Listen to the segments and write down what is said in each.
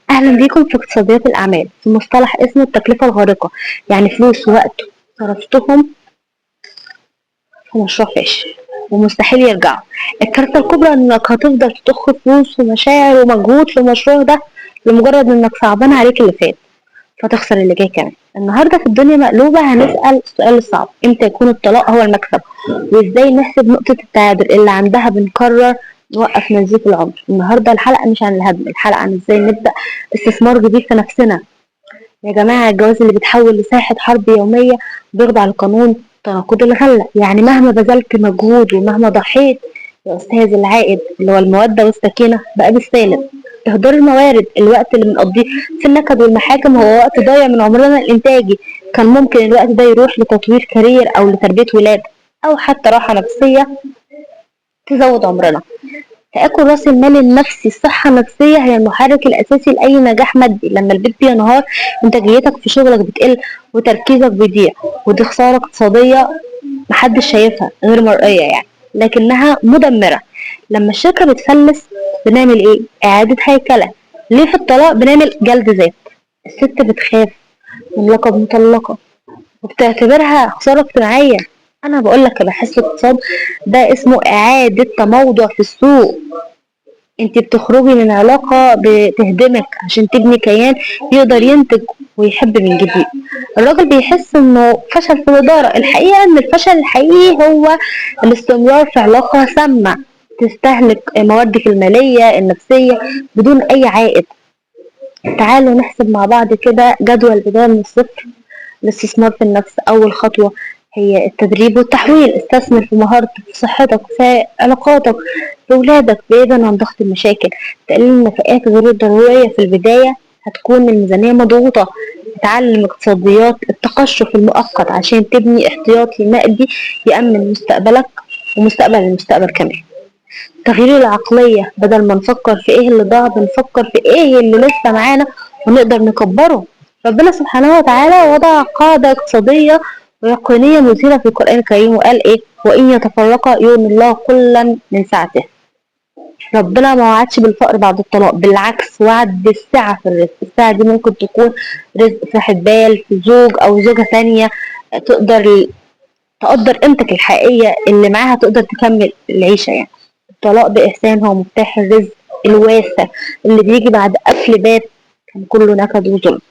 أهلا بيكم في اقتصاديات الأعمال، في مصطلح اسمه التكلفة الغارقة، يعني فلوس ووقت صرفتهم في مشروع فاشل ومستحيل يرجعوا. الكارثة الكبرى إنك هتفضل تضخ فلوس ومشاعر ومجهود في المشروع ده لمجرد إنك صعبان عليك اللي فات، فتخسر اللي جاي كمان. النهاردة في الدنيا مقلوبة هنسأل السؤال الصعب: امتى يكون الطلاق هو المكسب؟ وازاي نحسب نقطة التعادل اللي عندها بنقرر نوقف نزيف العمر؟ النهاردة الحلقة مش عن الهدم، الحلقة عن ازاي نبدأ استثمار جديد في نفسنا. يا جماعة، الجواز اللي بيتحول لساحة حرب يومية بيخضع لقانون تناقض الغلة، يعني مهما بذلت مجهود ومهما ضحيت يا أستاذ، العائد اللي هو المودة والسكينة بقى بالسالب. إهدار الموارد، الوقت اللي بنقضيه في النكد والمحاكم هو وقت ضايع من عمرنا الإنتاجي. كان ممكن الوقت ده يروح لتطوير career أو لتربية ولاد أو حتى راحة نفسية تزود عمرنا. تآكل رأس المال النفسي، الصحة النفسية هي المحرك الأساسي لأي نجاح مادي. لما البيت بينهار، إنتاجيتك في شغلك بتقل وتركيزك بيضيع، ودي خسارة اقتصادية محدش شايفها، غير مرئية يعني، لكنها مدمرة. لما الشركة بتفلس بنعمل ايه؟ إعادة هيكلة. ليه في الطلاق بنعمل جلد ذات؟ الست بتخاف من لقب مطلقة وبتعتبرها خسارة اجتماعية. أنا بقولك كباحث اقتصاد، ده اسمه إعادة تموضع في السوق. انت بتخرجي من علاقة بتهدمك عشان تبني كيان يقدر ينتج ويحب من جديد. الراجل بيحس انه فشل في الإدارة. الحقيقة ان الفشل الحقيقي هو الاستمرار في علاقة سامة تستهلك مواردك المالية النفسية بدون أي عائد. تعالوا نحسب مع بعض كده جدول بداية من الصفر. الاستثمار في النفس، أول خطوة هي التدريب والتحويل. استثمر في مهارتك، في صحتك، في علاقاتك، في ولادك، بعيدا عن ضغط المشاكل. تقليل النفقات غير الضرورية، في البداية هتكون الميزانية مضغوطة. اتعلم اقتصاديات التقشف المؤقت عشان تبني احتياطي نقدي يأمن مستقبلك ومستقبل المستقبل كمان. تغيير العقلية، بدل ما نفكر في ايه اللي ضاع، بنفكر في ايه اللي لسه معانا ونقدر نكبره. ربنا سبحانه وتعالى وضع قاعدة اقتصادية ويقينية مثيرة في القرآن الكريم، وقال ايه؟ وإن يتفرقا يغني الله كلا من سعته. ربنا ما وعدش بالفقر بعد الطلاق، بالعكس، وعد بالسعة في الرزق. السعة دي ممكن تكون رزق في راحة بال، في زوج أو زوجة ثانية تقدر تقدر قيمتك الحقيقية، اللي معاها تقدر تكمل العيشة. يعني الطلاق بإحسان هو مفتاح الرزق الواسع اللي بيجي بعد قفل باب كان كله نكد وظلم.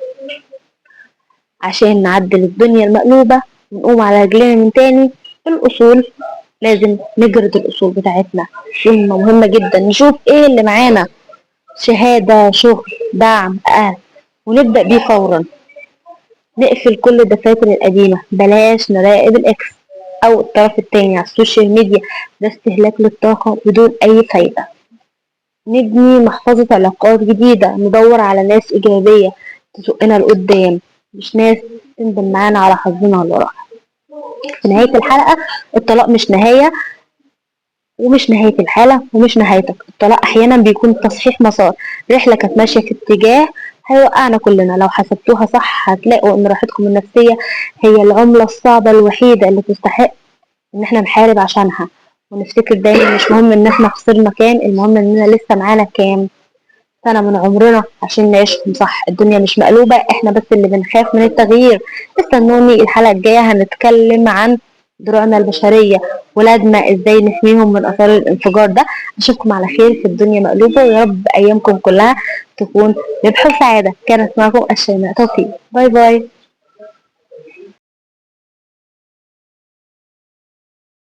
عشان نعدل الدنيا المقلوبة ونقوم على رجلينا من تاني، الأصول، لازم نجرد الأصول بتاعتنا. مهمة مهمة جدا نشوف ايه اللي معانا: شهادة، شغل، دعم أهل، ونبدأ بيه فورا. نقفل كل الدفاتر القديمة، بلاش نراقب ال ex أو الطرف التاني على ال social media، ده استهلاك للطاقة بدون أي فايدة. نبني محفظة علاقات جديدة، ندور على ناس إيجابية تزقنا لقدام، مش ناس تندم معانا على حظنا اللي راح. في نهاية الحلقة، الطلاق مش نهاية ومش نهاية الحالة ومش نهايتك. الطلاق أحيانا بيكون تصحيح مسار، رحلة كانت ماشية في اتجاه هيوقعنا كلنا. لو حسبتوها صح هتلاقوا إن راحتكم النفسية هي العملة الصعبة الوحيدة اللي تستحق إن احنا نحارب عشانها. ونفتكر دايما، مش مهم إن احنا خسرنا كام، المهم إننا لسه معانا كام سنة من عمرنا عشان نعيشهم صح. الدنيا مش مقلوبة، احنا بس اللي بنخاف من التغيير. استنوني الحلقة الجاية، هنتكلم عن دروعنا البشرية، ولادنا ازاي نحميهم من اثار الانفجار ده. اشوفكم على خير في الدنيا مقلوبة، ويا رب ايامكم كلها تكون ربح وسعادة. كانت معكم الشيماء توفيق، bye bye.